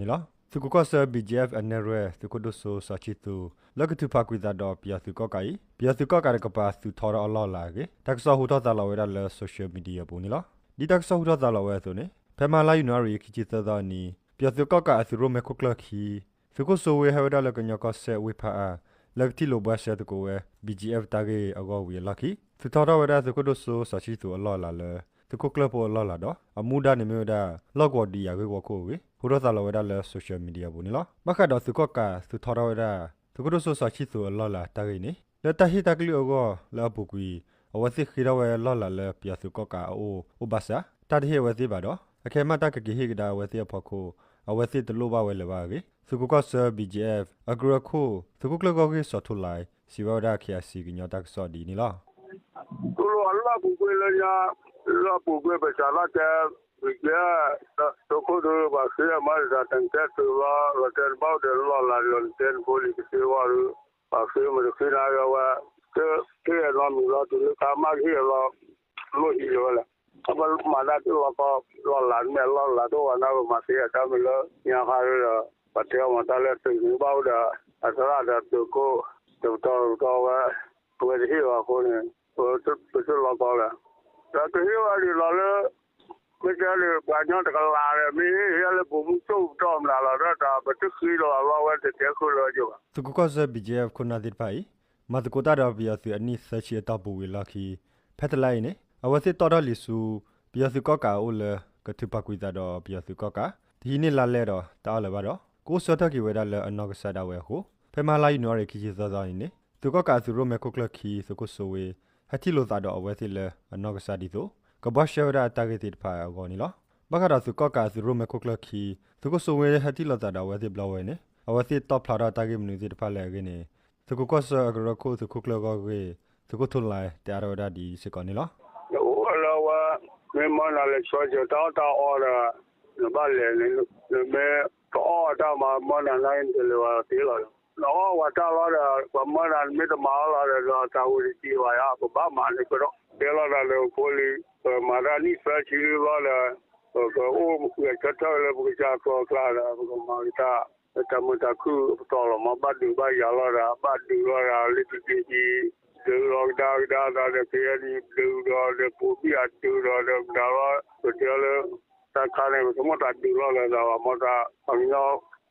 အဝဲသ့ၣ်တဖၣ်အံၤအဂ့ၢ်န့ၣ်လီၤ. သုးခိၣ်ကီၢ်ဆၢ ဘံၣ်ကၠံၣ်အဲၣ်ဖ် အနဲၣ်ရွဲၣ် သုးခိၣ်ဒိၣ်စိစီၤဆံသူး လၢကထုးဖးကွံာ်သးဒီးပယီၤသုးကီၣ်ကးအံၤ ပယီၤသုးကီၣ်ကးတကပၤ သုးထီထီၣ်အလီၢ်အလၤအဂ့ၢ် တၢ်ကစီၣ်ဟူထီၣ်သါလီၤဝဲဒၣ်လၢ social media အပူၤန့ၣ်လီၤ. ဒ်တၢ်ကစီၣ်ဟူထီၣ်သါလီၤဝဲအသိးန့ၣ် ဖဲမဟါလါယနူၤအါရံၤ ခံဆံသၢသီအနံၤ ပယီၤသုးကီၣ်ကးအသုးရိၣ်မဲာ်ခိၣ်ကျၢၢ်ခံ သုးခိၣ်စိဝ့ဟဲဝဲဒၣ်လၢကညီကီၢ်စဲၣ်ဝ့ၢ်ဖးအါ လၢကထံၣ်လိာ်ဘှါရှဲသကိးဝဲ ဘံၣ်ကၠံၣ်အဲၣ်ဖ် တၢ်ဂ့ၢ်အဂီၢ်ဝံၤအလီၢ်ခံ သုးထီထီၣ်ဝဲဒၣ်သုးခိၣ်ဒိၣ်စိစီၤဆံသူးအလီၢ်အလၤလၢ သုးခိၣ်ကျၢၢ်ဖိအလီၢ်အလၤဒီး အမူဒါန့ၣ်မ့ၢ်ဝဲဒၣ် လီၢ်ကဝီၤဒုးယၤဂ့ၢ်ဝီခိၣ်အဂ့ၢ် ဟူထီၣ်သါလီၤဝဲဒၣ်လၢ social media အပူၤန့ၣ်လီၤ. ဘၣ်ဃးဒီးသုးကီၣ်ကးသုးထီထီၣ်ဝဲဒၣ် သုးခိၣ်ဒိၣ်စိစီၤဆံသူးအလီၢ်အလၤတၢ်ဂ့ၢ်န့ၣ် လၢတၢ်ဟ့ၣ်တၢ်ကလုၢ်အဂီၢ်လၢအပူၤကွံာ် အဝဲသ့ၣ်ဃ့ထီၣ်ဝဲလီၢ်အလၤလၢပယီၤသုးကီၣ်ကးအအိၣ်အိၣ်ဘၣ်ဆၣ် တၢ်တဟ့ၣ်အဝဲသ့ၣ်ဘၣ်ဒီး အခဲမးတၢ်ကက့ၤဟ့ၣ်ကဒါအဝဲသ့ၣ်အဖီခိၣ် အဝဲသ့ၣ်တလိၣ်ဘၣ်ဝဲလၢၤဘၣ်အဂ့ၢ် သုးခိၣ်ကီၢ်ဆၢ ဘံၣ်ကၠံၣ်အဲၣ်ဖ် အကရၢခိၣ် သုးခိၣ်ကျၢၢ်ဂီၢ်ဂ့ၢ်စီၤထူလၢ် စံးဘၣ်ဝဲဒၣ် KIC ကညီတၢ်ကစီၣ်ဒ်အံၤန့ၣ်လီၤ. သိလီၤအလီၢ်ပူၤကွံာ်လၢညါ, လၢပူၤကွံာ်ပစးထီၣ်တဲ, ဝံၤကဲ, သုးခိၣ်ဒိၣ်ပှၤဃ့အမါတစးတကဲသုးလီၤ, လီၤတဲာ်တဘၣ်အိၣ်ဒီးလီၢ်လၤလီၤတဲာ်တဖိလံၤတသ့ဝီဒီး, ပှၤဃ့မ့ၢ်တဃ့နၤဂ့ၤဝဲ, တဟ့ၣ်အနီတမံၤလီၤ တုၤလၢကါမၢ်ကဟ့ၣ်အလီၤ, လိၣ်ဟံးလီၤဝဲလဲၣ်, ပမၤတၢ်တလီၤကီ, လီၢ်လၤမ့ၢ်အလီၢ်လၤတအိၣ်ဘၣ်န့ၣ် ပမၤသ့အတၢ်မ့ၢ်လၢညါခါဒီး, ပှၤတဲအီၤမၤတၢ်လၢသုးန့ၣ်ဘၣ်အိၣ်ဒီး, အသရၣ်ဒီးသုးခိၣ်, တပတီၢ်တပတီၢ်ဝဲ, ပဝဲတဟ့ၣ်ဘၣ်အဃိန့ၣ်, ပတလီၤကီလၢၤ, ဒီးကဟ့ၣ်ဝဲဒ်လီၤလၢ မ့ၢ်တဲလၢပှၤကညီတကလးဒီး မ့ၢ်ဟ့ၣ်လၢပိာ်မုၣ်ကၠိၣ်ပတီၢ်မနုၤလီၤဒီး တၢ်ပတဃ့လီၤအလီၢ်ဝဲတတဲဃုာ်လၢၤဘၣ်. သုးခိၣ်ကီၢ်ဆၢ ဘံၣ်ကၠံၣ်အဲၣ်ဖ် ခိၣ်နၢ်သ့ၣ်တဖၣ်အံၤ မၤသကိးတၢ်ဒီးပယီၤသုးအနံၣ်သၢဆံအတီၢ်ပူၤဝံၤအလီၢ်ခံ ဖဲတလါအံၤန့ၣ် အဝဲသ့ၣ်တီၣ်ထီၣ်လံာ်ဆူ ပယီၤသုးကီၣ်ကးအအိၣ်လၢ ကထုးဖးကွံာ်သးဒီးပယီၤသုးကီၣ်ကး တဟံးန့ၢ်လါလဲဒီးတၢ်အီၣ်လၢၤဘၣ်ဒီး ကအိၣ်ဆၢထၢၣ်က့ၤဝဲဒၣ်လၢအနီၢ်ကစၢ်ဒၣ်ဝဲအဃိ ဖဲမဟါလါယနူၤအါရံၤခံဆံသၢသီအနံၤန့ၣ် သုးကီၣ်ကးအသုးရိၣ်မဲာ်ခိၣ်ကျၢၢ်ခံ သုးခိၣ်စိဝ့ ဟဲထံၣ်လိာ်သးဒီးအဝဲသ့ၣ်လၢအနီၢ်ကစၢ်ဒ်သိး ကဘှါရှဲဝဲဒၣ်အတၢ်ဂ့ၢ်သ့ၣ်တဖၣ်အဂီၢ်န့ၣ်လီၤ. ဘၣ်ဃးဒီးသုးကီၣ်ကးအသုးရိၣ်မဲာ်ခိၣ်ကျၢၢ်ခံ သုးခိၣ်စိဝ့ဟဲထံၣ်လိာ်သးဒီးအဝဲသ့ၣ်ဘျီဝဲန့ၣ် အဝဲသ့ၣ်တီၣ်ဖျါထီၣ်တၢ်ဂ့ၢ်မနုၤသ့ၣ်တဖၣ်လဲၣ်အဂ့ၢ်န့ၣ် သုးခိၣ်ကီၢ်ဆၢအကရၢခိၣ် သုးခိၣ်ကျၢၢ်ဂီၢ်ဂ့ၢ် သုးခိၣ်ထူလၢ် တဲအါထီၣ်ဝဲဒၣ်ဒ်အံၤစ့ၢ်ကီးန့ၣ်လီၤ. နအိၣ်ဝဲလၢဝဲ, မ့ၢ်မၢနၤလဲၤဆှၢစၢၤတၢ်အီၣ်တၢ်အီဒီး နဘၣ်လဲၤန့ၣ် နမ့ၢ်တအီၣ်တၢ်မၤမၢနၤန့ၣ် နတလဲၤဝဲသ့လီၤ. နအီၣ်ဝဲတၢ်လီၤဒီး ပှၤမၢနၤ နမ့ၢ်တမၤအီၣ်လီၤဒီး နတၢ်ဝံၤတစံးဘၣ်ယါ ပဘၣ်မၤန့ၣ်ကဒီး တဲလီၤတၢ်လၢဖိလံၤ ပမၤတၢ်နံၣ်သၢဆံလံဘျီဒီး ပကအိၣ်ဂဲၤဆၢထၢၣ်လၢပကစၢ်ကျီကျါဒီး ပကမၤကတၢၢ် တၢ်မုာ်တၢ်ခုၣ်ပတီၢ်လီၤမး ဘၣ်ဒုးဘၣ်ယၤလီၤဒီး ဘၣ်ဒုးလီၤဒီး လ့ပံပ့ပံ ဒုးလီၤကဒါကဒါသးဒီး ကယဲၢ်နံၣ် ဒုးဒီးဒီးပိာ်ဘံၣ်အဒုးဒီးဒီးကဒါလီၤ ပတဲလၢ တၢ်ခါန့ၣ် ပတမ့ၢ်တၢ်ဒုးလီၤလၢၤဒီး ပှၤမ့ၢ်တၢ် ပှၤကညီ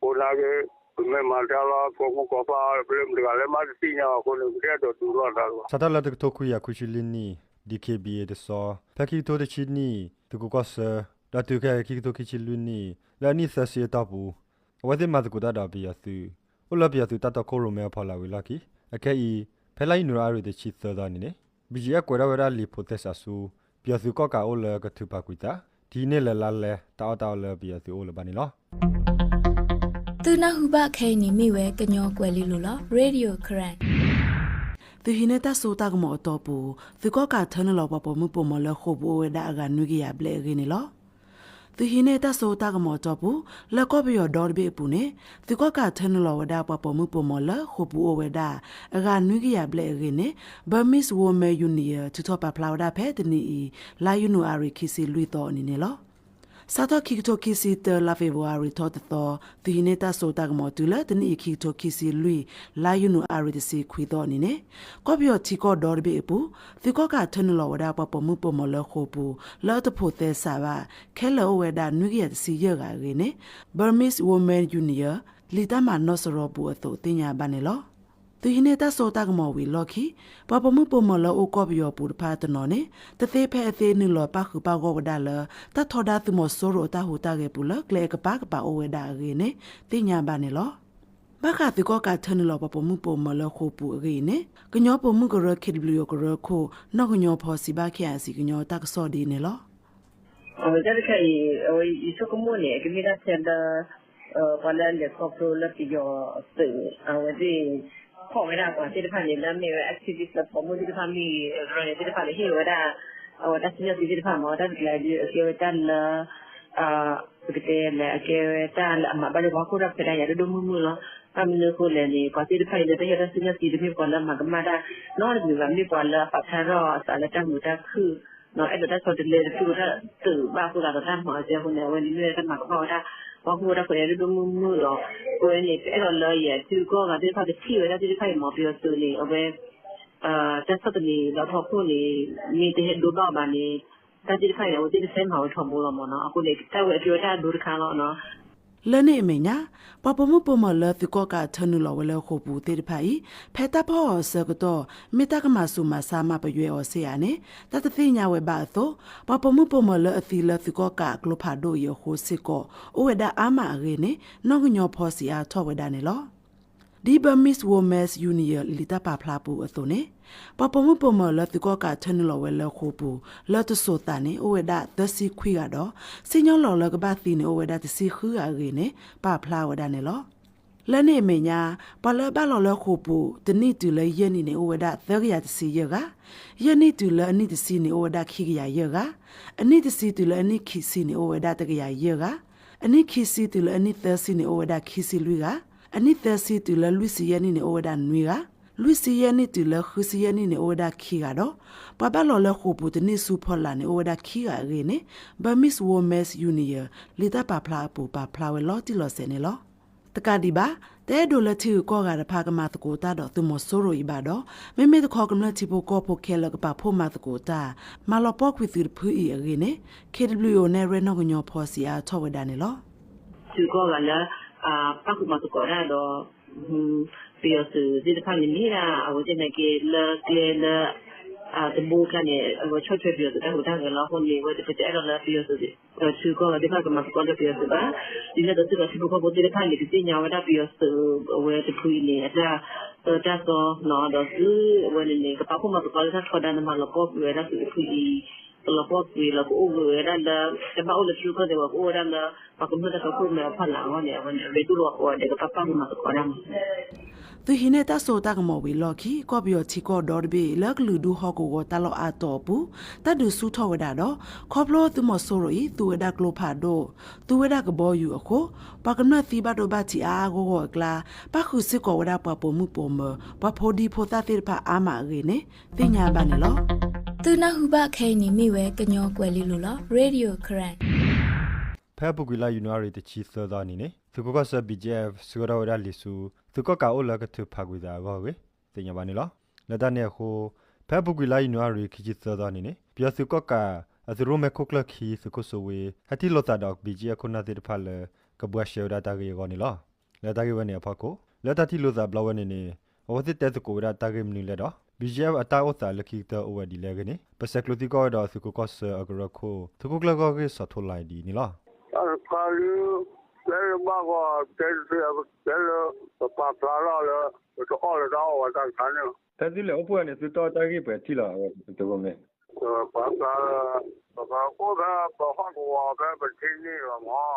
ဖိနာ်က့ ပမ့ၢ်မၤတၢ်လီၤ ကိးမုၢ်ကိးပှၢ် ပလၢမတဂၤလၢမၤတသ့ၣ်ညါအဃိန့ၣ် ပတအဲၣ်ဒိးဒုးလီၤတၢ်လၢၤဘၣ်. စးထီၣ်လၢတကထိခွံကယၤခွံဆံလွံၢ်နံၣ် DKBA တစီၤ, ဖဲခံကထိတဆံနံၣ် သုးခိၣ်ကီၢ်ဆၢ, ဒီးတုၤခဲအံၤ ခံကထိခံဆံလွံၢ်နံၣ် လၢအနံၣ်သၢဆံအတီၢ်ပူၤ အဝဲသ့ၣ်မၤသကိးတၢ်ဒီးပယီၤသုး အိၣ်လၢပယီၤသုးတၢ်တီခိၣ်ရိၣ်မဲအဖီလာ်ဝံၤအလီၢ်ခံ အခဲအံၤ ဖဲလါယနူၤအါရံၤတဆံသၢသီန့ၣ်န့ၣ် ဘံၣ်ကၠံၣ်အဲၣ်ဖ် ကွဲးထီၣ်ဝဲဒၣ်လံာ်ဖိးသဲစးဆူ ပယီၤသုးကီၣ်ကးအိၣ်လၢကထုးဖးကွံာ်သး တဟံးန့ၢ်လၢၤလါလဲ တၢ်အီၣ်တၢ်အီလၢပယီၤသုးအအိၣ်လၢၤဘၣ်န့ၣ်လီၤ. သုနၢ်ဟူဘၣ်ခဲအံၤန့ၣ်မ့ၢ်ဝဲကညီကွဲၤလ့လိၤလီၤ. Radio Karen သုးဟံးန့ၢ်တၢ်စိတၢ်ကမီၤအတီၢ်ပူၤ သုးကီၣ်ကးထၢနုာ်လီၤပှၤပိာ်မုၣ်ပိာ်မီၤလၢဃိာ်ပူၤအိၣ်ဝဲဒၣ်အဂၤနွံကယၤဘျဲၣ်အဂ့ၢ်န့ၣ်လီၤ. သုးဟံးန့ၢ်တၢ်စိတၢ်ကမီၤအတီၢ်ပူၤ လၢကီၢ်ပယီၤဒီတဘ့ၣ်အပူၤန့ၣ် သုးကီၣ်ကးထၢနုာ်လီၤဝဲဒၣ်ပှၤပိာ်မုၣ်ပိာ်မီၤလၢဃိာ်ပူၤအိၣ်ဝဲဒၣ် အဂၤနွံကယၤဘျဲၣ်အဂ့ၢ်န့ၣ် Burmese Women Union ထုးထီၣ်ပာ်ဖျါဝဲဒၣ်ဖဲတနံၤအံၤ လါယနူၤအါရံၤခံဆံလွံၢ်သီအနံၤန့ၣ်လီၤ. စးထီၣ်ခံကထိခံဆံတၢ လါဖ့ၤဘြူၤအါရံၤထီၣ်တသီ သုးဟံးန့ၢ်တၢ်စိတၢ်ကမီၤတုၤလၢတနံၤအံၤခံကထိခံဆံလွံၢ် လါယနူၤအါရံၤတဆံခွံသီအနံၤန့ၣ် ကီၢ်ပယီၤထံကီၢ်ဒီတဘ့ၣ်အပူၤ သုးကီၣ်ကးထၢနုာ်လီၤဝဲဒၣ်ပှၤပိာ်မုၣ်ပိာ်မီၤလၢဃိာ်ပူၤ လၢအတဖိးသဲစးဘၣ် ခဲလၢာ်အိၣ်ဝဲဒၣ်နွံကယၤတဆံယဲၢ်ဂၤအဂ့ၢ်န့ၣ် Burmese Women Union လံာ်တၢ်မၤနီၣ်စရီပူၤအသိးသ့ၣ်ညါဘၣ်န့ၣ်လီၤ. သုးဟံးန့ၢ်တၢ်စိတၢ်ကမီၤဝံၤအလီၢ်ခံ ပှၤပိာ်မုၣ်ပိာ်မီၤလၢအိၣ်ကီၢ်ပယီၤပူၤတဖၣ်တနီၤန့ၣ် တသ့ဖဲအသ့နုာ်လီၤပၣ်ဃုာ်ပၣ်ဂီၢ်ဝဲဒၣ်လၢ တၢ်ထီဒါသုးမီၤစိရိၤအတၢ်ဟူးတၢ်ဂဲၤပူၤလၢကျဲအကပၤကပၤအိၣ်ဝဲဒၣ်အဂ့ၢ်န့ၣ် သ့ၣ်ညါဘၣ်န့ၣ်လီၤ. ဘၣ်ဃးသုးကီၣ်ကးထၢနုာ်လီၤပှၤပိာ်မုၣ်ပိာ်မီၤလၢဃိာ်ပူၤအဂ့ၢ်အံၤန့ၣ် ကညီပိာ်မုၣ်ကရၢ KWO ကရၢခိၣ် နီၢ်ကညီဖီစံးဘၣ် KIC ကညီတၢ်ကစီၣ်ဒ်အံၤန့ၣ်လီၤ. အဝဲတၢ်တခါအံၤ အဝဲယဆိကမိၣ်န့ၣ် အကမ့ၢ်တၢ်ထဲလၢ ပှၤလၢအလဲၤခီဖျိလၢပယီၤသုး အဝဲသ့ၣ် ဖီၣ်ဝဲဒၣ်ပှၤသ့ၣ်တဖၣ်န့ၣ် လၢအမ့ၢ်ဝဲ activist လၢပိာ်မုၣ်သ့ၣ်တဖၣ်မ့ၢ်ဂ့ၤ ကရၢန့ၣ်သ့ၣ်တဖၣ်န့ၣ် ဟ့ၣ်ဝဲဒၣ် အဝဲတၢ်စံၣ်ညီၣ်စံၣ်သ့ၣ်တဖၣ်မ့ၢ် တၢ်တကျါဒ်အကဲဝဲတၢ်လၢ ပကတဲလဲၣ် အကဲဝဲတၢ်လၢအမၤဘၣ်ဒိပှၤဟီၣ်ခိၣ်ဒီးဖဲဒၣ်ယၤဒိၣ်ဒိၣ်မုၢ်မုၢ်လီၤ. ဘၣ်မနုၤအဃိလဲၣ်န့ၣ် ပှၤသ့ၣ်တဖၣ်အံၤလၢတၢ်ဟ့ၣ်တၢ်စံၣ်ညီၣ်စံၣ် တမ့ၢ်ပှၤလၢအမၤကမၣ်တၢ်နီတမံၤဘၣ် မ့ၢ်ပှၤလၢအပာ်ဖျါထီၣ်အသးလၢတၢ်မုာ်တၢ်ခုၣ် အဲၣ်ဒိးတၢ်ဆီတလဲ တတူၢ်လိာ်တၢ်သုးဘၣ်အဃိသတးဒီးတၢ်မၤအီၤစဲအဃိန့ၣ် အဝဲန့ၣ်မ့ၢ်ဝဲတၢ်မၤကမၣ်ဝဲဒၣ် ပှၤဟူးဝဲတၢ်ခွဲးဒိၣ်ဒိၣ်မုၢ်မုၢ်ဒီး အဝဲန့ၣ် ပအဲၣ်ဒိးလၢယထံဂုၤကီၢ်ဂၤသ့ၣ်တဖၣ်ကထံၣ်ဝဲဒၣ်သ့ၣ်တဖၣ်အံၤမ့ၢ် ပယီၤသုးန့ၣ် အဝဲ တၢ်ဆီၣ်သနံးလၢအဖီခိၣ်န့ၣ် မ့ၢ်တဟဲဒိဘၣ်ဘၣ်န့ၣ် တၢ်သ့ၣ်တဖၣ်အံၤန့ၣ် အဝဲသ့ၣ်တစဲးမၤဝဲထီဘိလီၤမ့ၢ်နီၤ. အဃိန့ၣ် တၢ်ဝဲအကဲဝဲတၢ်အဒိတခါလီၤနီၤ. လၢန့ၣ်အမဲာ်ညါ ပှၤပိာ်မုၣ်ပိာ်မၢၤလၢသုးကီၣ်ကးထၢနုာ်လီၤဝဲလၢဃိာ်ပူၤသ့ၣ်တဖၣ်အံၤ ဖဲတၢ်ဖီၣ်အီၤအဆၢကတီၢ် မ့ၢ်တၢ်ကမၤဆူးမၤဆါမၤပယွဲအီၤစ့ၢ်ဧါန့ၣ် တၢ်တသ့ၣ်ညါဝဲဘၣ်အသိး ပှၤပိာ်မုၣ်ပိာ်မၢၤလၢအသံလၢသုးကီၣ်ကးအကျိဖးဒိၣ်အံၤအဃိစ့ၢ်ကီး အိၣ်ဝဲဒၣ်အါမးအဂ့ၢ်န့ၣ် နီၣ်ကညီဖီစံးအါထီၣ်ဝဲဒၣ်န့ၣ်လီၤ. ဒ် Burmese Women's Union လံာ်တၢ်ပာ်ဖျါပူၤအသိးန့ၣ် ပှၤပိာ်မုၣ်ပိာ်မၢၤလၢသုးကီၣ်ကးထၢနုာ်လီၤဝဲလၢဃိာ်ပူၤ လၢတစိၤသးန့ၣ် အိၣ်ဝဲဒၣ်သၢဆံခွံဂၤဒီး စံၣ်ညီၣ်လီၤလၢကဘၣ်သံန့ၣ် အိၣ်ဝဲဒၣ်တဆံဃုဂၤအဂ့ၢ်န့ၣ် ပာ်ဖျါဝဲဒၣ်န့ၣ်လီၤ. လၢန့ၣ်အမဲာ်ညါ ပှၤလၢအဘၣ်လီၤလၢဃိာ်ပူၤ တနံၣ်တုၤလၢယဲၢ်နံၣ်န့ၣ် အိၣ်ဝဲဒၣ်သၢကယၤတဆံယဲၢ်ဂၤ, ယဲၢ်နံၣ်တုၤလၢအနံၣ်တဆံန့ၣ် အိၣ်ဝဲဒၣ်ခံကယၤယဲၢ်ဂၤ, အနံၣ်တဆံတုၤလၢအနံၣ်ခံဆံန့ၣ် အိၣ်ဝဲဒၣ်တကယၤယဲၢ်ဂၤ, အနံၣ်ခံဆံတုၤလၢအနံၣ်သၢဆံန့ၣ် အိၣ်ဝဲဒၣ်ခံဆံလွံၢ်ဂၤ, အနံၣ်သၢဆံတုၤလၢလွံၢ်ဆံယဲၢ်နံၣ်န့ၣ် အိၣ်ဝဲဒၣ်နွံဂၤ, လွံၢ်ဆံယဲၢ်နံၣ်တုၤလၢဃုဆံယဲၢ်နံၣ်န့ၣ် အိၣ်ဝဲဒၣ်ခံဂၤဒီး ပှၤဘၣ်လီၤလၢဃိာ်ပူၤတနံၣ်ဆူဖီလာ်န့ၣ် အိၣ်ဝဲဒၣ်ခံဂၤအဂ့ၢ်န့ၣ် Burmese Women's Union လံာ်တၢ်ပာ်ဖျါအပူၤပာ်ဖျါဝဲလီၤတံၢ်လီၤဆဲးန့ၣ်လီၤ. တကးဒံးဘၣ် တအဲၣ်ဒိးလၢထံဂုၤကီၢ်ဂၤတဖၣ်ကမၤသကိးတၢ်ဒီးသုးမီၤစိရိၤအံၤဘၣ်ဒီး မ့မ့ၢ်တခီကမျၢၢ်ထံဖိကီၢ်ဖိခဲလၢာ်ကပာ်ဖှိၣ်မၤသကိးတၢ် မၤလီၤပှီၢ်ကွံာ်သုးတဖုအံၤအဂ့ၢ်န့ၣ် ခ့ၣ်ဒဘျုၣ်အူ နဲၣ်ရွဲၣ်နီၣ်ကညီဖီစံးအါထီၣ်ဝဲဒၣ်န့ၣ်လီၤ. ထံဂုၤကီၢ်ဂၤလၢ ပာ်ဃုာ်မၤသကိးတၢ်ဒီး ပယီၤသုးသ့ၣ်တဖၣ်န့ၣ် မ့ၢ်ဒၣ်အဝဲသ့ၣ်နာ်က့လၢကျဲလၢ တဘိကျါန့ၣ် အဝဲဆီၣ်ထွဲပယီၤသုးတၢ်ဟူးတၢ်ဂဲၤလီၤ. အဃိန့ၣ် အဝဲတပတဲအဲၣ်ဒိးလၢပယီၤသုး ထံဂုၤကီၢ်ဂၤသ့ၣ်တဖၣ်ကမၤသကိးလၢပယီၤသုးဘၣ်. ဒ်န့ၣ်အသိးစ့ၢ်ကီး ထံဖိကီၢ်ဖိသ့ၣ်တဖၣ်န့ၣ် ကသ့ၣ်ညါဝဲဒၣ်ပယီၤသုးအဝဲတဖုအံၤန့ၣ် အတၢ်အၢတၢ်သီနီၤ ဒီးသုးအဝဲန့ၣ်န့ၣ် ကပာ်ဖှိၣ်မၤသကိးလၢတၢ်ထီဒါန့ၣ် မၤလီၤပှီၢ်ကွံာ်ဝဲဒၣ်သုးတဖုအံၤ ကလီၤပှီၢ်ကွံာ်လီၤ ကအိၣ်ဂၢၢ်ဝဲဒၣ်လၢ တဘၣ်အိၣ်လၢထံရူၢ်ကီၢ်သဲးဘၣ် ကအိၣ်ဝဲဒၣ်လၢပှၤကမျၢၢ်တၢ်ခီခိၣ်မဲအဖီလာ်အဂီၢ်န့ၣ် အဝဲန့ၣ် အရ့ဒိၣ်လီၤကိးဂၤဒဲး ကပာ်ဖှိၣ်မၤသကိးဒၣ်မး. သုးဟံးန့ၢ်တၢ်စိတၢ်ကမီၤဝံၤအလီၢ်ခံ ကီၢ်ပယီၤထံကီၢ်ဒီတဘ့ၣ် လၢကလုာ်ဒူၣ်ဟီၣ်ကဝီၤတၢ်လီၢ်အါတီၤအပူၤ တၢ်ဒုးဆူၣ်ထီၣ်ဝဲဒၣ်ဒီး ခီဖျိသုးမီၤစိရိၤအံၤ သူဝဲဒၣ်ကျိဖးဒိၣ် သူဝဲဒၣ်ကဘီယူၤအဃိ ပှၤကမျၢၢ်သံဘၣ်ဒိဘၣ်ထံးအါအါဂီၢ်ဂီၢ်အကျါ ပၣ်ဃုာ်စ့ၢ်ကီးဝဲဒၣ်ပှၤပိာ်မုၣ်ပိာ်မၢၤ ပှၤဖိဒံဖိသၣ်သ့ၣ်တဖၣ်အါမးအဂ့ၢ်န့ၣ် သ့ၣ်ညါဘၣ်န့ၣ်လီၤ. သုနၢ်ဟူဘၣ်ခဲအံၤန့ၣ်မ့ၢ်ဝဲကညီကွဲၤလ့လိၤလီၤ. Radio Karen ဖဲအပူၤကွံာ်လါယနူၤအါရံၤတဆံသၢသီအနံၤန့ၣ် သုးခိးကီၢ်ဆၢ ဘံၣ်ကၠဲၣ်အဲၣ် ဆှၢထီၣ်ဝဲဒၣ်လံာ်ဆူ သုးကီၣ်ကးအိၣ်လၢကထုးဖးကွံာ်သးအဂီၢ်အဂ့ၢ် သ့ၣ်ညါဘၣ်န့ၣ်လီၤ. လၢတၢ်န့ၣ်အဃိ ဖဲအပူၤကွံာ်လါယနူၤအါရံၤခံဆံသၢသီအနံၤန့ၣ် ပယီၤသုးကီၣ်ကး အသုးရိၣ်မဲခိၣ်ကျၢၢ်ခံ သုးခိၣ်စိဝ့ ဟဲထံၣ်လိာ်သးဒီး ဘံၣ်ကၠဲၣ်အဲၣ် ခိၣ်နၢ်သ့ၣ်တဖၣ်လၢ ကဘှါရှဲဝဲဒၣ်တၢ်ဂ့ၢ်အဂီၢ်န့ၣ်လီၤ. လၢတၢ်ဂ့ၢ်ဝဲန့ၣ်အဖီခိၣ် လၢတၢ်ထံၣ်လိာ်သးဘျီဝဲန့ၣ်န့ၣ် အဝဲသ့ၣ်တဲသကိးဝဲဒၣ်တၢ်ဂ့ၢ်မနုၤလဲၣ်ဒီး ဘံၣ်ကၠဲၣ်အဲၣ် အတၢ်အိၣ်သးလၢခံကတၢၢ်အိၣ်ဝဲဒ်လဲၣ်အဂ့ၢ်န့ၣ် ပဆဲးကျိးသံကွၢ်ဝဲဒီးသုးခိးကီၢ်ဆၢအကရၢခိၣ် သုးခိၣ်ကျၢၢ်ဂီၢ်ဂ့ၢ်စီၤထိးလါအံၤဒ်အံၤန့ၣ်လီၤ. တၢ်တခါလၢ တဲလၢဘၣ်ဂီၤ တဲတသ့ တဲလၢ ပပာ်ဖျါထီၣ်လၢ ပတအီၣ်လၢတၢ်အီၣ်ဝဲတၢ်တခါန့ၣ်လီၤ. ဖဲသုလဲၤအိၣ်ဖှိၣ်န့ၣ် သုတီၢ်တၢ်ဂ့ၢ်ပှဲၤထံၣ်လီၤ အဝဲတဂီၢ်မ့ၢ် ပပာ်ဖျါလၢ ပကအိၣ်ဖဲပဟီၣ်ကဝီၤဖဲပထံၣ်န့ၣ်လီၤမး ယတ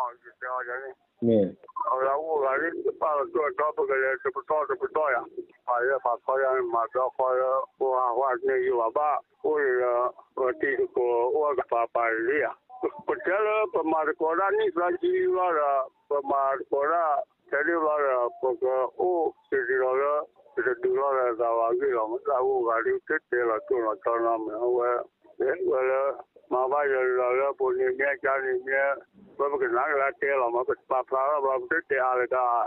ဲအီၤန့ၣ် မ့ၢ် အဝဲအိၣ်ဂၤန့ၣ် တပာ်လီၤတိၢ်အတီၢ် ပကလဲၤတပတီၢ်တပတီၢ်ယၤ ပာ်ယဲပာ်ခီယၤန့ၣ် မၤဘျီဃီလၢ ပှၤဟးဃီန့ၣ်ယိာ်ဘၣ်ဘၣ် အိၣ်န့ၣ်လၢ ပတံၤသကိးအိၣ်ကပၤပၤလံယၤ ပတဲလၢပမၤသကိးတၢ်နံၣ်သၢဆံလီၤဒီး ပမၤသကိးတၢ် ထဲဒၣ်ဘျီဒီး ပကအိၣ်က့ၤဒံးလီၤလၢ ပတဒုးလီၤလၢသးဝဲအဂ့ၢ်လီၤ တၢ်အိၣ်ဂၤဒ်တဲတဲလီၤတိၢ်လီၤတီနီတမံၤ အဝဲ ဝဲလၢ မၤဘၣ်ယၤလီၤလၢပှၤန့ၣ်မ့ၢ်ကါန့ၣ်မ့ၢ် ဝဲပကနၣ်ကလါတဲလီၤမး ပပာ်ဖျါထီၣ်ဘျီ ပတတဲအါလၢတၢ်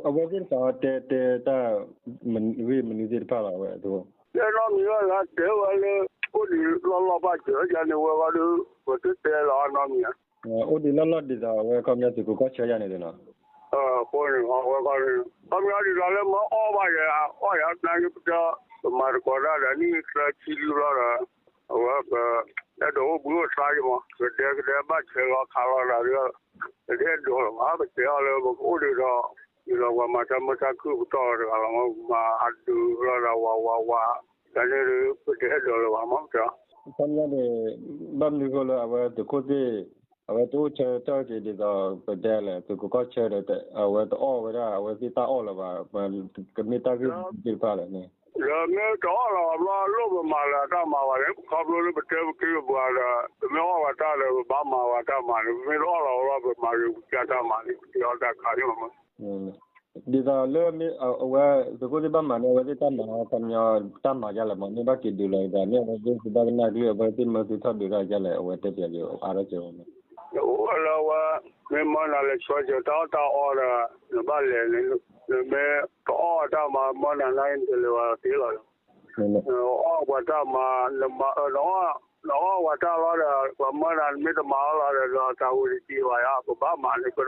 အဝဲသ့ၣ်တဖၣ်တဲတဲတၢ် ဂ့ၢ်မနုၤသ့ၣ်တဖၣ်လီၤ အဝဲတဂီၢ် တဲနီတမံၤဝဲလၢတဲဝဲလၢ အိၣ်ဒံးလီၢ်လီၢ်ဘၣ်စၢၤယၤန့ၣ်ဝဲဂီၢ်ဒီး ပတတဲလီၤနီတမံၤ အိၣ်ဒံးလီၢ်လီၢ်ဒ်သိးအဝဲခီပညီသုးခိးကီၢ်ဆၢယၤန့ၣ်လီၤ အဃိန့ၣ် အဝဲခီန့ၣ် ခီပညီဒ်သိးလၢမ့ၢ်အီၣ်ဘၣ်ယၤ အီၣ်ယၤနာ်က့ပတဲ ပမၤသကိးတၢ်ဒီးနံၣ်သၢဆံလီၤဒီး အဝဲပ အဲၣ်ဒိးအိၣ်ဘှံးအိၣ်သါယမး ကဒဲကဒဲဘၣ်ဆဲးလီၤခးလီၤတၢ်ဒီး ပတအဲၣ်ဒိးလၢၤဘၣ် ပတဲအီၤလၢပကအိၣ်ဒံးဒီး ဒ်သိးပှၤမၤတၢ်မုာ်တၢ်ခုၣ်ပတီၢ်လီၤတဂၤလီၤ မၤအဒုးလီၤဒီးဝးဝးဝး တၢ်န့ၣ်ဒီး ပတအဲၣ်ဒိးလၢၤဘၣ်မး ပတဲ ခီပညီန့ၣ် ဘၣ်မနုၤအဃိလၢအဝဲသုးခိၣ်သ့ၣ် အဝဲတအိၣ်ဆၢထၢၣ်က့ၤဒ်သိး ပတဲလဲၣ် သုးခိးကီၢ်ဆၢဒီး အဝဲတအီၣ်ဝဲဒၣ် အဝဲသ့ၣ်တၢ်အီၣ်လၢၤဘၣ် ကမ့ၢ်တၢ်ဂ့ၢ်သ့ၣ်တဖၣ်လဲၣ်န့ၣ် ဒီးမ့ၢ်တအီၣ်လီၤဘၣ်ဘျီ လိၣ်ပမၤလၢၤအတၢ်မၤဘၣ်န့ၣ် ခီဖျိလၢပတဲပက့ၢ်ပပှၤဒီး ပမ့ၢ်အီၣ်ဝဲတၢ်ဒီး ပဘၣ်မၤဝဲတၢ်မၤန့ၣ် ပမ့ၢ်တအီၣ်လီၤဘၣ်ဘျီ ပမၤက့ၤပက့ၢ်တၢ်မၤန့ၣ် ပတဲအီၤတၢ်ခါန့ၣ်မး ဒ်သိးလၢ အဝဲ သုးခိၣ်သ့ၣ်ဘၣ်မၤန့ၣ် အဝဲသ့ၣ်တၢ်မၤ ခီပညီ တၢ်မၤဒ်လဲၣ်မး မ့ၢ်ဘၣ်က့ၤဒုးလီၤဒ်သိး မ့ၢ်အဝဲသ့ၣ်သုဘၣ်ကနၣ်ကလုၢ် အဝဲသ့ၣ်မၢသုထီၣ်ဒုးတၢ်ဒ်လဲၣ် အဝဲတဲပၠးက့ၤအါထီၣ်က့ၤဝဲန့ၣ် အိၣ်ဝဲလၢအဝဲ မ့ၢ်မၢနၤလဲၤဆှၢစၢၤတၢ်အီၣ်တၢ်အီဒီး နဘၣ်လဲၤန့ၣ် နမ့ၢ်တအီၣ်တၢ်မၤမၢနၤန့ၣ် နတလဲၤဝဲသ့လီၤ. နအီၣ်ပှၤတၢ်မၤ နမၤအၢ နအီၣ်ပှၤတၢ်လီၤဒီး ပှၤမၢနၤ နမ့ၢ်တမၤအီၤလီၤဒီး ဒီးတၢ်ဝဲတစံးဘၣ်ယၤ ပဘၣ်မၤန့ၣ်ကဒီး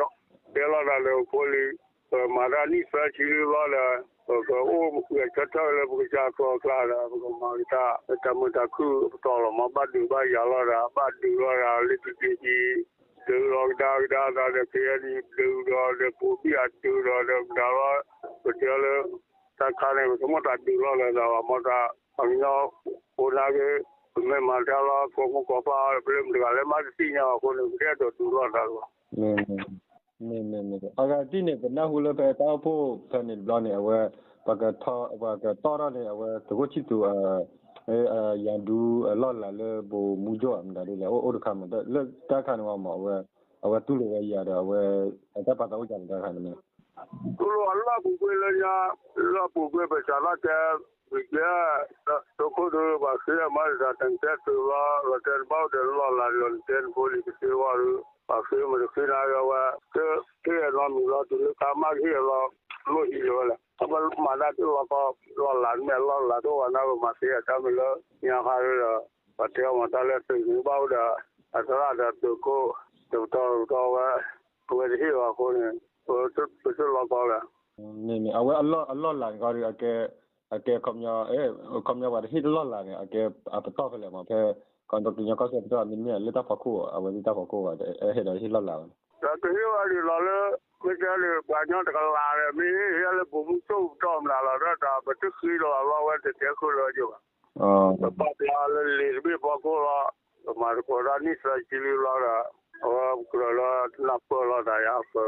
တဲလီၤတၢ်လၢဖိလံၤ ပမၤတၢ်နံၣ်သၢဆံလံဘျီဒီး ပကအိၣ်ဂဲၤဆၢထၢၣ်လၢပကစၢ်ကျီကျါဒီး ပကမၤက့ၤတၢ် တၢ်မုာ်တၢ်ခုၣ်ပတီၢ်လီၤမး ဘၣ်ဒုးဘၣ်ယၤလီၤဒီး ဘၣ်ဒုးလီၤဒီး လၢတက့ၤက့ၤ ဒုးလီၤကဒါကဒါသးဒီး ခဲအံၤဒုးဒီး ဒီးပိာ်ဘံၣ်အဒုးဒီး ဒီးမတၤလီၤ ပတဲလၢ တၢ်ခါန့ၣ် ပတမ့ၢ်တၢ်ဒုးလီၤလၢၤဒီး ဘၣ်မ့ၢ်တၢ် ပှၤကညီဖိနာ်က့ ပမ့ၢ်မၤတၢ်လီၤ ကိးမုၢ်ကိးပှၢ် ပလၢမတၤတဂၤလၢမၤတသ့ၣ်ညါဘၣ်အဃိန့ၣ် ပတအဲၣ်ဒိးဒုးလီၤသးလၢၤဘၣ်. မ့ၢ် မ့ၢ် မ့ၢ် အဂၤတထံၣ်န့ၣ် ပနၢ်ဟူလၢဖဲတၢ်အိၣ်ဖှိၣ်ဖဲန့ၣ်တဘျီန့ၣ် အဝဲ ပှၤကတီၢ်ထီၣ်န့ၣ် အဝဲသုးခိၣ်ဆံၣ်သူး ယၤဒူအလီၢ်လၤလၢဘိးမူကၠိၣ်ဧါ မတၤဒ်လဲၣ် အိၣ်တခါမး လၢတၢ်ခါန့ၣ်မး အဝဲ အဝဲတူၢ်လိာ်ဝဲယၤဒီး အဝဲ အတၢ်ပာ်သးအိၣ်ကမတၤတခါန့ၣ်မ့ၢ် တူၢ်လိာ်အလီၢ်ပူၤကွံာ်လၢညါ လီၢ်ပူၤကွံာ်ပစးထီၣ်တဲ ဘံၣ်ကဲ သုးခိၣ်ဒုး ပှၤဃ့အမၤတၢ်တကဲသုးလီၤ လီၤတဲာ်တဘၣ်အိၣ်ဒီးလီၢ်လၤဒီး နတဲနဖိလံၤတသ့ဝဲဒီး ပှၤဃ့မ့ၢ်တဃ့နၤဂ့ၤဝဲ ကဟ့ၣ်အနီတမံၤလီၤ တုၤလၢကါမၢ်ကဟ့ၣ်အလီၢ် လိၣ်ဟံးလၢၤဝဲလဲၣ် ပမၤတၢ်တလီၢ်ကီ လီၢ်လၤမ့ၢ်အလီၢ်လၤတအိၣ်ဘၣ်န့ၣ် ပမၤသ့အတၢ်မ့ၢ်လၢ ညါဃါဒီး ပှၤတဲအီၤမၤတၢ်လၢသုးန့ၣ်ဘၣ်အိၣ်ဒီး အသရၣ်ဒီးသုးခိၣ် တပတီၢ်တပတီၢ်ဝဲ အဝဲတဟ့ၣ်ဘၣ်အဃိန့ၣ် ပတလီၢ်ကီလၢၤ မ့ၢ်မ့ၢ် အဝဲအလီၢ်လၤန့ၣ်ခီဒီး အကဲ အကဲ ခီပညီ ခီပညီပှၤတဟ့ၣ်တလီၢ်လၤန့ၣ် အကဲအပတီၢ်ဖဲလဲၣ်မး ဖဲ ခီပညီကညီကီၢ်စဲၣ်ပတီၢ်မ့မ့ၢ်လၢတၢ်ဖီခိၣ် အဝဲသ့ၣ်တၢ်ဖီခိၣ်ဘၣ် အဲၣ်ဒိးဟ့ၣ်လီၢ်လၤဘၣ်န့ၣ် ဒီးကဟ့ၣ်ဝဲဒ်လီၤလၢ မ့ၢ်တဲလၢပှၤကညီတကလးဒီး မ့ၢ်ဟ့ၣ်လၢဘိးမူကၠိၣ်ပတီၢ်မနုၤလီၤ ဒီးတၢ်ပတဃ့လီၤအလီၢ်ဝဲတတဲဃုာ်လၢၤယိာ်ဘၣ် ပပာ်ပှၤလၢလံာ်တဘ့ၣ်ဖီခိၣ်လီၤ ပမၤသကိးတၢ်နံၣ်သၢဆံလံဘျီဒီး အဝဲကြၢးလၢနၢ်ပၢၢ်လိာ်သးယၤ ပမ့တ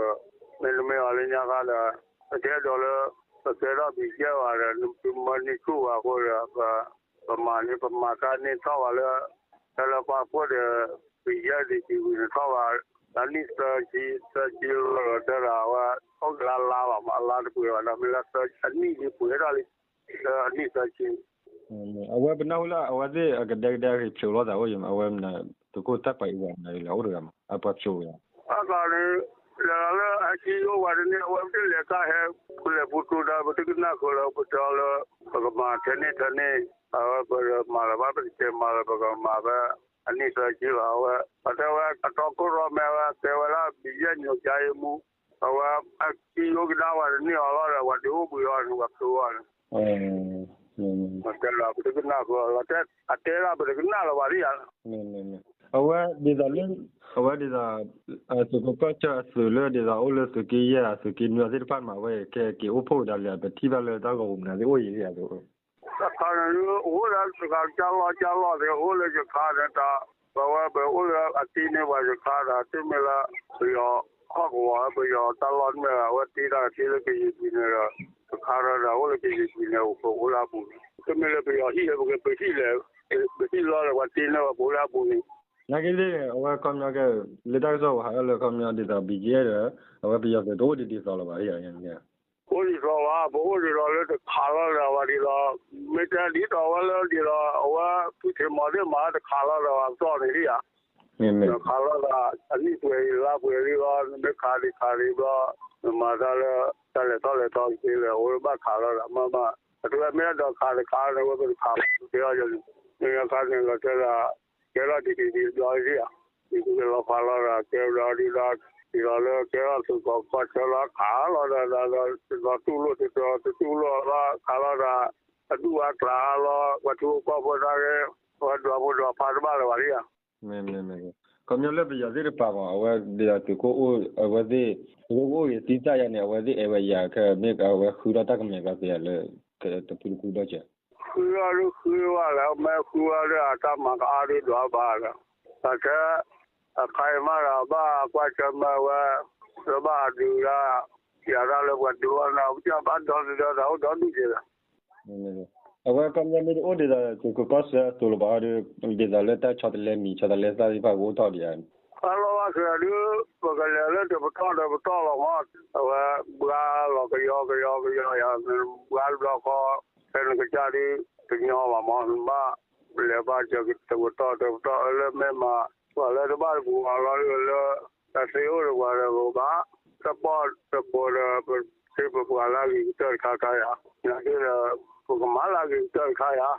မ့ၢ်အီၤလၢညါခါဒီး ပတအဲၣ်ဒိးလၢ ပကဲထီၣ်ဘံၣ်ကဲဘၣ်ဒီး နမၤန့ၢ်ဆူၣ်ဘၣ်အဃိဒီး ပမၤန့ၢ် ပမၤတၢ်န့ၢ်ထီၣ်ဘၣ်လၢ တၢ်လၢပှၤဖိဒီး ဘံၣ်ကဲဒံးကံၤဝံၤန့ၣ်ထီၣ်ဘၣ် တၢ်နံၣ်သၢဆံ သၢဆံလီၤဒီး တဲဒၣ်ဝဲ အိၣ်ကလါလါလီၤမး အလါတပှဲၤဘၣ်ဒီး မ့ၢ်လၢအနံၣ်ဒ်ပှဲၤထီၣ်လံ လၢအနံၣ်သၢဆံ အဝဲပနၢ်ဟူလၢအဝဲသ့ၣ်အကဒဲကဒဲအဂ့ၤဖျိးလိာ်သးအိၣ်ယမး အဝဲမနုၤ သုးခိၣ်တၢ်ပာ်အံၤဝဲမနုၤဒ်လဲၣ် အိၣ်တဂၤမး အပှၤဖျိးဝဲ အသးန့ၣ် လဲၤလီၤလၢအဟံၣ်အိၣ်ဝဲတန့ၢ် အဝဲပတလဲၤကါဟဲ ပလဲၤပူတူၢ်ဒီး ပတကနၣ်ဃုာ်လၢပတဲအီၤလၢ ပကမၤထဲန့ၣ်ထဲန့ၣ် အဝဲပမၤလၢၤဘၣ် ပတတဲမၤလၢၤ ပကမၤဖဲ အနံၣ်သၢဆံလီၤ အဝဲ ပတဲဝဲအတီခိၣ်ရိၣ်မဲဝဲ တဲဝဲဒၣ် ဘံၣ်ယဲၢ်ညိးကါအံၤမူ အဝဲ အဟံၣ်အိၣ်ကဒါဝဲတန့ၢ်အီၤလီၤဒီး ပှၤဒုးအိၣ်ဘှံးအီၤန့ၣ် ပှၤဖျိးအီၤန့ၣ် တဲလီၤ ပတကနၣ်ဃုာ်လီၤ အတဲဒၣ်ပတကနၣ်လၢၤဘၣ်ဒ်ယၤ အဝဲဒ်သိးလၢ အဝဲဒ်သိး သုးခိၣ်ကီၢ်ဆၢအသုးလၢဒ်သိးအိၣ်လၢသုးက့ယဲၢ် သုးက့နွံသ့ၣ်တဖၣ်မး အဝဲကဲက့ၤအိၣ်ဖှိၣ်ကဒါလၢ ပထံၣ်ဘၣ်လၢတၢ်ဂီၤပူၤမနုၤသ့ၣ်အိၣ်အံၤဒ်ယၤ တခါန့ၣ် အိၣ်လၢတဂၤကၢ်လီၢ်ကၢ်လီၢ်သ့ၣ် အိၣ်လၢယခါန့ၣ်တၢ် ပဝဲပအိၣ်လၢအတ့န့ၢ်ပှၤယခါဒီး တမ့ၢ်လၢ ပယီၤဟီၣ်ကဝီၤ ပယီၤတၢ်လီၢ်မ့ၢ် အဝဲတ့တၢ်ကသ့လၢကယံာ်ပူၤန့ၣ်ဒီး ယခါဒီး အိၣ်လၢကယံာ်ပူၤန့ၣ် ပအိၣ်လၢအပူၤန့ၣ် တမ့ၢ်လၢပယီၤဟံၣ်လၢပကပဟံၣ်လဲၣ် ပဟံၣ်လီၤဒီး ပှၤတ့န့ၢ်ပှၤပအိၣ်လၢအပူၤန့ၣ် နာ်က့သ့ၣ်န့ၣ် အဝဲခီပညီကဲ လၢတၢ်ကစီၣ်ပဟးအၢလၢခီပညီဒ်သိး ဘံၣ်ကဲဒီး အဝဲပယီၤသုးတအိၣ်ဒံးဒ်သိးလၢၤဘၣ် ဟ့ၣ်ယၤန့ၣ် အိၣ်ဒ်သိးဘၣ် ပအိၣ်ဒ်သိးလၢတခးလီၤဒီးဝဲဒ်သိး မ့ၢ်တဲဒ်သိးဝဲလၢဒ်သိး အဝဲဖုထံးမီၤသ့ၣ်မၤတခးလီၤဒီးအသီၣ်န့ၣ်ဒ်ယၤ နခးလီၤဒီး အနံၣ်ပှဲၤအံၤလါပှဲၤလံလီၤ နမ့ၢ်ခးဒံးခးဒံးဘျီ နမၤတၢ်လၢ တၢ်လဲၤထီၣ်လဲၤထီက့ၤလၢ အဝဲဘၣ်ခးလီၤဒီး မ့မ့ၢ် အတဝဲမ့ၢ်အဲၣ်ဒိးခးတခးန့ၣ် ဝဲပတခးဘၣ် တဲအီၤယၤန့ၣ် မ့ၢ်အခါန့ၣ် လီၤတဲာ်ဒီး ကဲထီၣ်ဒံးက့ၤဒံးဘျီဒ်ယၤ ဒ်သိးလီၤဖးလီၤဒီး ကဲဘျီဒ်ဒီး ဒ်သိးလၢကဲထီၣ်သုးကီၢ်ကီၢ်ဆၢလီၤခးလီၤဒီး ဒီး ဒီးတူၢ်လိာ်တတီၤ တတူၢ်လိာ်လီၤခးလီၤဒီး အဒူၣ်အကျးလီၤ ပှၤထံဖိကီၢ်ဖိသနာ်က့ ပှၤဒွးဖိဒွးဖးတဘၣ်လၢၤဘၣ်ဒ်ယၤ မ့ၢ်မ့ၢ်မ့ၢ် ခီပညီလၢပယီၤသ့ၣ်တဖၣ်မး အဝဲဒ်သိးသုးခိၣ်အိၣ် အဝဲသ့ၣ် သုးခိၣ်အိၣ်ဂ့ၤသံသၣ်ယါန့ၣ် အဝဲသ့ၣ်အဲၣ်ဝဲယၤခဲ မ့ၢ်အဝဲဃုထီၣ်တၢ်ကမဲာ်ကီသ့ဧါလၢ တဖုတဖုဒီးကဲ ဃုအီၤဒုးဃုဝဲလၢ မ့ၢ်ဃုအီၤဒုးအတၢ်မၤကအါဒုးဒွးဘၣ်ဒီး တၢ်ထဲ အခါအံၤမးဒီး ဘၣ်ကွၢ်ဆၢၣ်မဲာ်ဝဲ လၢဘၣ်ဒုးဒၣ် ယၤဒၣ်လၢပှၤဒုးအီၤန့ၣ် ပဘၣ်ဒီသဒၢတၢ်အိၣ်ဒီဒူၣ်ကဲဒီး အဝဲခီပညီမ့ၢ်တအိၣ်ဒ်သိး သုးခိၣ်ကီၢ်စဲၣ်အသိးလၢၤဘၣ်ဒီး ဒ်သိးလၢတၢ်ဆီတလဲမံၤ ဆီတလဲသၣ်သ့ၣ်တဖၣ်ကအိၣ်ထီၣ်ဒံးဧါန့ၣ် ခါလီၤဘၣ်စၢၤဒုး ပကလဲၤလၢတပတီၢ်တပတီၢ်လီၤမး အဝဲဘှါလီၤကယီကယီကယီယၤ ဘှါတဘျီဃီ ဖဲနကစၢ်ဒုး တညီဘၣ်မး နဘၣ် လဲၤဘၣ်စၢၤတပတီၢ်တပတီၢ် အလၢမ့ၢ်မး ပှၤလၢတဘၣ်တပူၤအလီၢ်လၢ တၢ်သ့အိၣ်ဒီးပှၤဒီးပကဘၣ် support သကိးဒီး ပသ့ပပှၢ်လၢအဂ့ၤကတၢၢ်တခါခါယၤ, နာ်က့ဒီး ပကမၤလၢအဂ့ၤကတၢၢ်တခါယၤ